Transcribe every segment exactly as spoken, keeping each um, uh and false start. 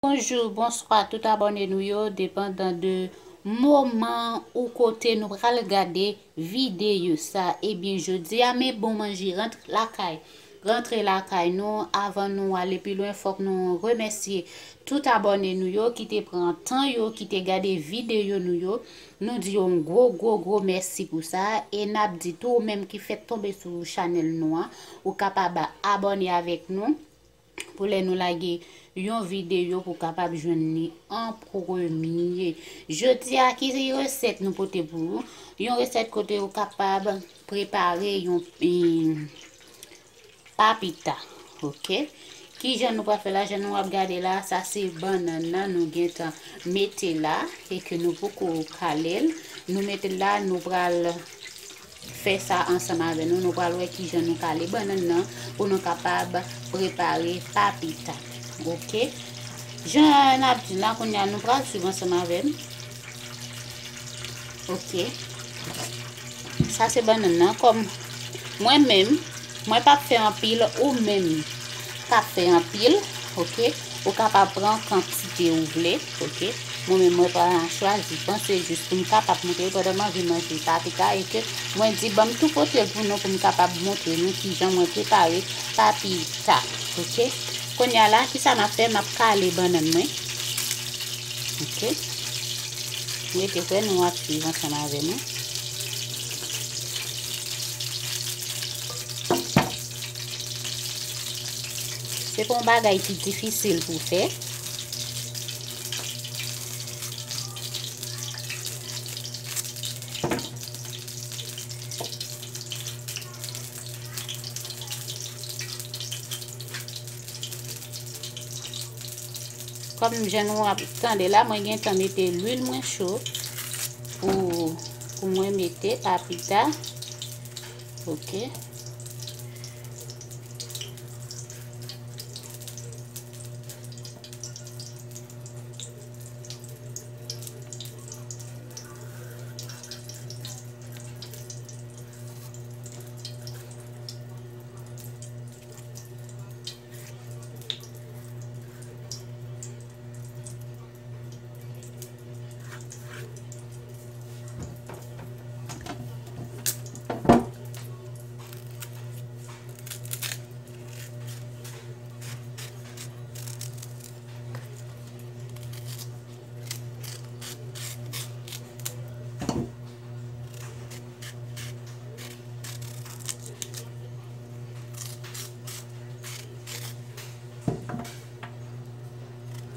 Bonjou, bonswa tout abòne nou yo, depandan de moman ou kote nou pral gade videyo sa. Ebyen, jodi a, men bon manje rantre lakay. Rantre lakay nou, avan nou ale pi lwen, fòk nou remèsye tout abòne nou yo ki te pran tan yo, ki te gade videyo nou yo. Nou di yo yon gwo, gwo, gwo mèsi pou sa. E n ap di tou, ou menm ki fèk tonbe sou chanèl nou an, ou kapab abòne avèk nou pou lè nou lage yon videyo pou w kapab jwenn li an premye. Jodi a, ki resèt nou pote pou ou? Yon resèt kote ou kapab prepare yon, yon papita. Oke? Ki jan nou pral fè la? Jan nou ap gade la, sa se bannann nan nou gentan mete la e ke nou poko kale l. Nou mete l la, nou pral fè sa ansanm avè nou. Nou pral wè kijan nou kale bannann nan pou nou kapab prepare papita. Oke? Jan n ap di la, kounye a nou pral swiv ansanm avè m. Oke. Sa se bannann nan. Kòm mwen menm, mwen p ap fè anpil, ou menm p ap fè anpil. Oke? Ou kapab pran kantite ou vle. Oke? Mwen menm, mwen pa chwazi, panse jis pou m kapab montre pandan m anvi manje papita e ke mwen di, ban m tou pote l pou nou, pou m kapab montre nou kijan mwen prepare papita. Oke? Kounye a la, kisa m ap fè? M ap kale bannann mwen. Oke? Rete kwè nou ap swiv ansanm avè mwen. Se pa yon bagay ki difisil pou fè. Kòm jan nou ap tande la, mwen gentan mete lwil mwen cho pou, pou mwen mete papita. Oke.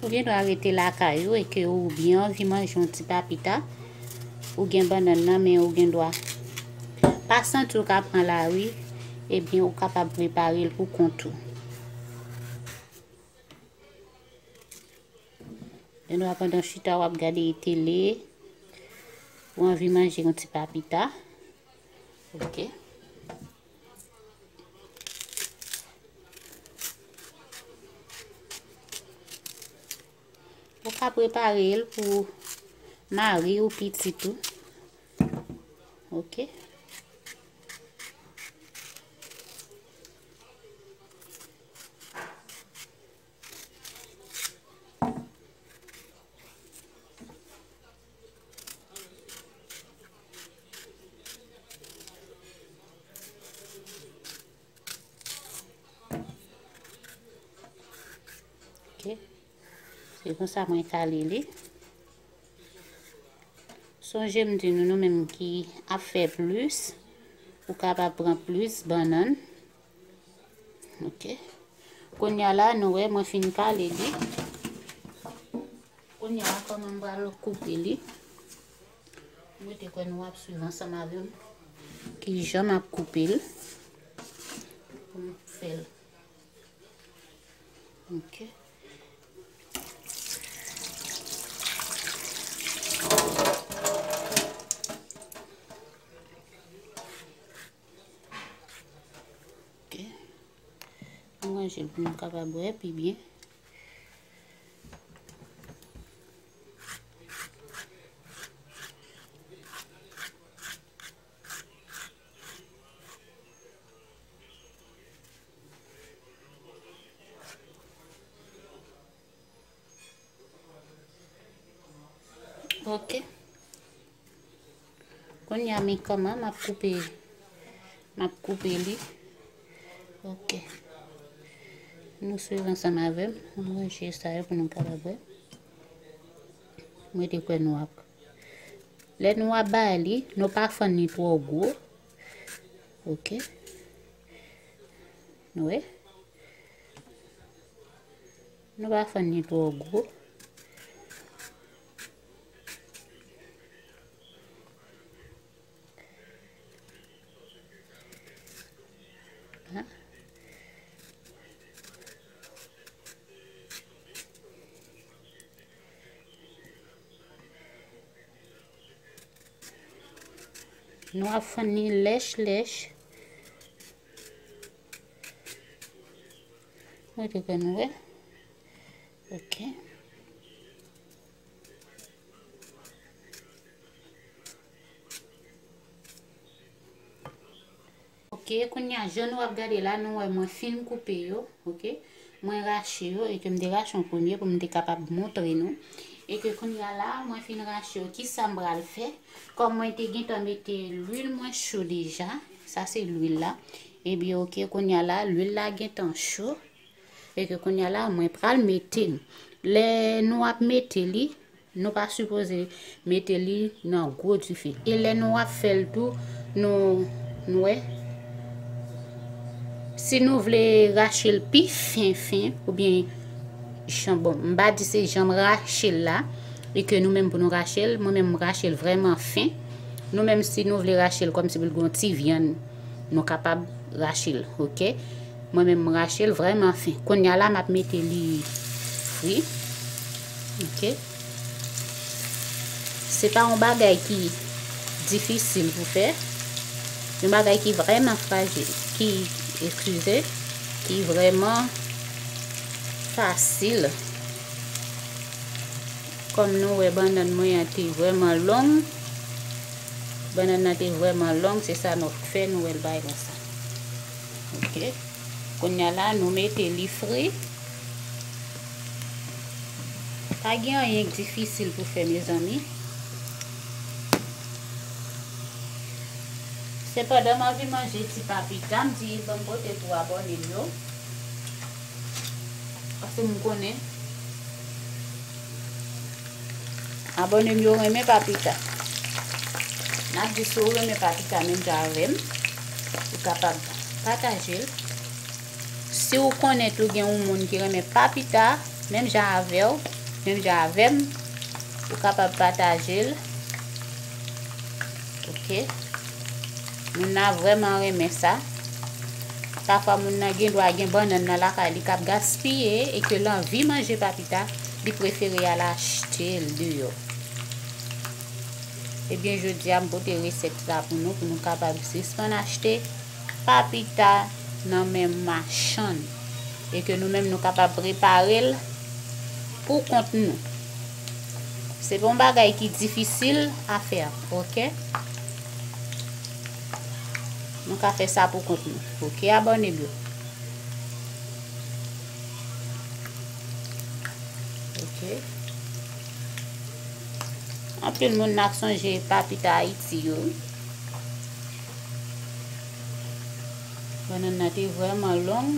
Ou gen dwa rete lakay ou e ke ou byen anvi manje yon ti papita. Ou gen bannann nan, men ou gen dwa pa santi w ka pran lari, ebyen, ou kapab prepare l pou kont ou. Gen dwa pandan chita w ap gade tele, ou anvi manje yon ti papita. Oke. Ou ka prepare l pou mari ou, pitit ou. Oke. Oke. Se konsa mwen kale li. Sonje m di nou, nou menm ki ap fè plis, ou kapab pran plis bannann. Oke. Kounye a la, nou wè, mwen fin kale li. Kounye a la, kòman m pral koupe li? M rete kwè nou ap swiv ansanm avè m kijan m ap koupe l pou m fè l. Oke. Oke. Ann ranje l pou nou kapab wè pi byen. Ok. Kounye a, men kòman m ap koupe, m ap koupe li. Ok. Nou swiv ansanm avè m. Ann ranje sa yo pou nou kapab wè. Mwen te kwè nou ap. Lè nou ap bay li, nou pa fann li twò gwo. Ok. Nou wè? Nou pa fann li twò gwo. Nou ap fann li lèch lèch. Mwen te fè nou wè. Ok. Ok, kounye a, jan nou ap gade la, nou wè mwen fin koupe yo, ok. Mwen rache yo, e ke m te rache an premye pou m te kapab montre nou. E ke kounye a la, mwen fin rache yo, kisa m pral fè? Kòm mwen te gentan mete lwil mwen cho deja, sa se lwil la. Ebyen, ok, kounye a la, lwil la gentan cho. E ke kounye a la, mwen pral mete l. Lè nou ap mete li, nou pa sipoze mete li nan gwo dife. E lè nou ap fè l tou, nou, nou wè, si nou vle rache l pi fen fen, oubyen jan, bon, m pa di se jan m rache l la, e ke nou menm pou nou rache l, mwen menm m rache l vrèman fen. Nou menm, si nou vle rache l kòmsi pou l gen yon ti vyann, nou kapab rache l, ok? Mwen menm, m rache l vrèman fen. Kounye a la, m ap mete li fri. Ok. Se pa yon bagay ki difisil pou fè. Yon bagay ki vrèman frajil, ki, eskize, ki vrèman fasil. Kòm nou wè, bannann mwen an te vrèman long. Bannann nan te vrèman long, se sa nou fè, nou wè l bay konsa. Ok. Kounye a la, nou mete li fri. Pa gen anyen k difisil pou fè, mezanmi. Sepandan, m anvi manje ti papita, m di, ban m pote tou abòne m yo. Paske m konnen abòne m yo renmen papita. N ap di, si w renmen papita menm jan avè m, ou kapab pataje l. Si w konnen tou gen yon moun ki renmen papita, menm jan avè w, menm jan avè m, ou kapab pataje l. Ok. Moun nan vrèman renmen sa. Pafwa moun nan gen dwa gen bannann nan lakay li k ap gaspiye e ke l anvi manje papita, li prefere al achte l deyò. Ebyen, jodi a, m pote resèt sa pou nou, pou nou kapab sispann achte papita nan men machann. E ke nou menm nou kapab prepare l pou kont nou. Se pa yon bagay ki difisil a fè, ok? Nou ka fè sa pou kont nou. Ok, abòne m yo. Ok. Anpil moun n ap sonje papita Ayiti yo. Bannann nan te vrèman long.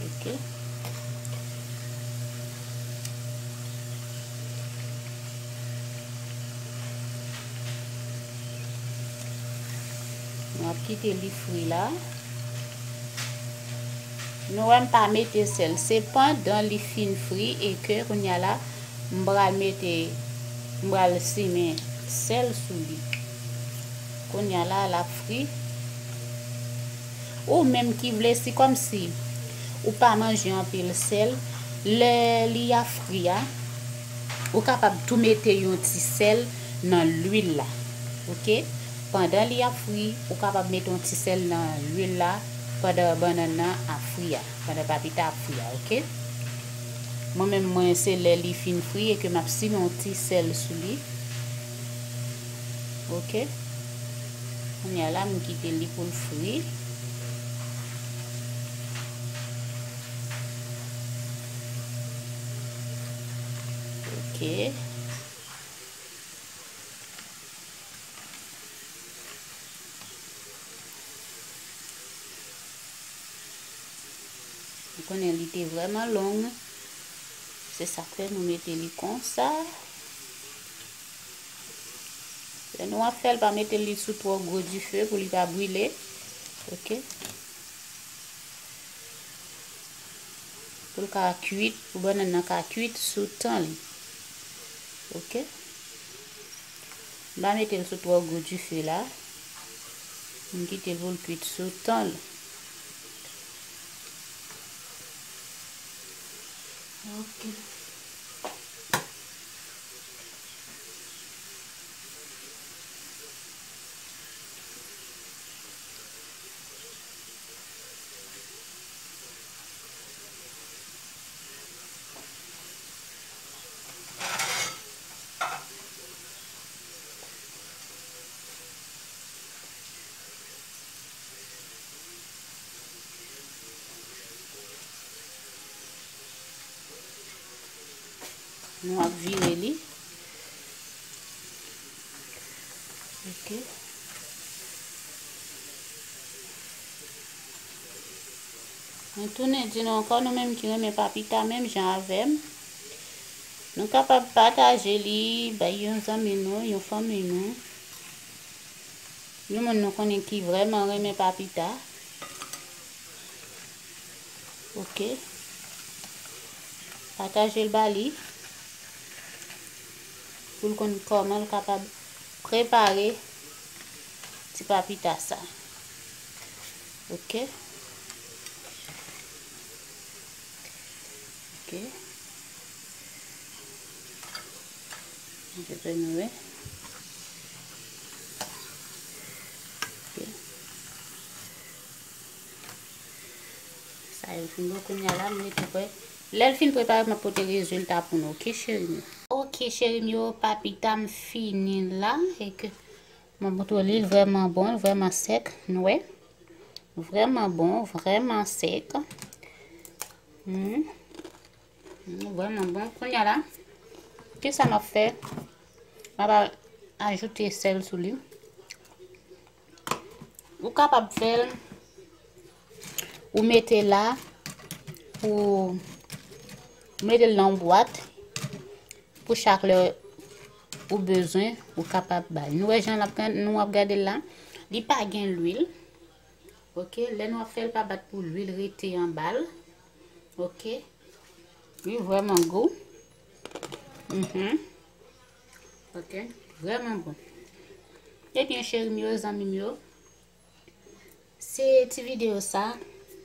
Ok. Nou ap kite li fri la. Nou wè m pa mete sèl. Se pandan li fin fri e ke kounye a la, m pral mete, m pral simen sèl sou li. Kounye a la, l ap fri. Ou menm ki vle, si kòmsi ou pa manje anpil sèl, lè li ap fri a, ou kapab tou mete yon ti sèl nan lwil la. Ok? Pandan li ap fri, ou kapab mete yon ti sèl nan lwil la pandan bannann nan ap fri a, pandan papita ap fri a, ok? Mwen menm, mwen, se lè li fin fri e ke m ap simen yon ti sèl sou li. Ok? Kounye a la, m kite li pou l fri. E nou konnen li te vrèman long. Se sa k fè nou mete li konsa. Lè nou ap fè l, pa mete li sou twò gwo dife pou li pa brile. Oke. Pou l ka kwit, pou bannann nan ka kwit sou tan li. Oke. M pa mete l sou twò gwo dife la. M kite l pou l kwit sou tan l. Oke. Nou ap vire li. Oke. Mwen tounen di nou ankò, nou menm ki renmen papita menm jan avè m, nou kapab pataje li, bay yon zanmi nou, yon fanmi nou, yon moun nou konnen ki vrèman renmen papita. Oke. Pataje l ba li pou l konn kòman l kapab prepare ti papita sa. Oke. Oke. Oke, nou wè. Oke. Sa yo fin bon kounye a la, m rete kwè. Lè l fin prepare, m ap pote rezilta pou nou. Oke, cheri m yo. Oke, cheri m yo, papita m fini la. E ke m ap montre li, l vrèman bon, l vrèman sèk. Nou wè? Vrèman bon, vrèman sèk. Hmm. Hmm, vrèman bon. Kounye a la, kisa m ap fè? M ap a-, ajoute sèl sou li. Ou kapab fè l, ou mete la pou, ou mete l nan yon bwat pou chak lè ou bezwen, ou kapab bay. Nou wè jan l ap, nou ap gade l la, li pa gen lwil. Oke, lè nou ap fè l, pa bat pou lwil rete anba l. Oke. Li vrèman gou. Mhm. Oke, vrèman bon. Ebyen, cheri m yo, zanmi m yo, se ti videyo sa,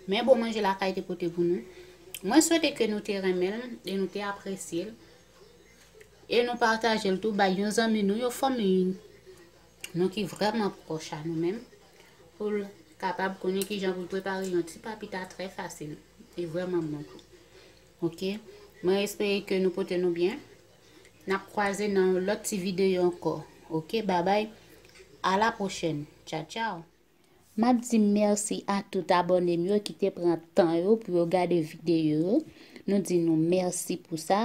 men bon manje lakay te pote pou nou. Mwen swete ke nou te renmen l e nou te apresye l. E nou pataje l tou bay yon zanmi nou, yon fanmi nou ki vrèman pwòch a nou menm, pou l kapab konnen kijan pou l prepare yon ti papita trè fasil e vrèman bon tou. Oke? Mwen espere ke nou pote nou byen. N ap kwaze nan yon lòt ti videyo ankò. Oke? Babay. A la pwochèn. Tchaw, tchaw. M ap di mèsi a tout abòne m yo ki te pran tan yo pou yo gade videyo yo. Nou di nou mèsi pou sa.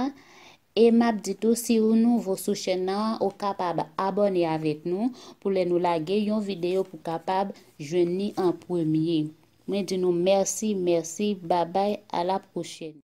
E m ap di tou, si ou nouvo sou chèn nan, ou kapab abòne avèk nou pou lè nou lage yon videyo pou kapab jwenn li an premye. Mwen di nou mèsi, mèsi, babay, a la pwochèn.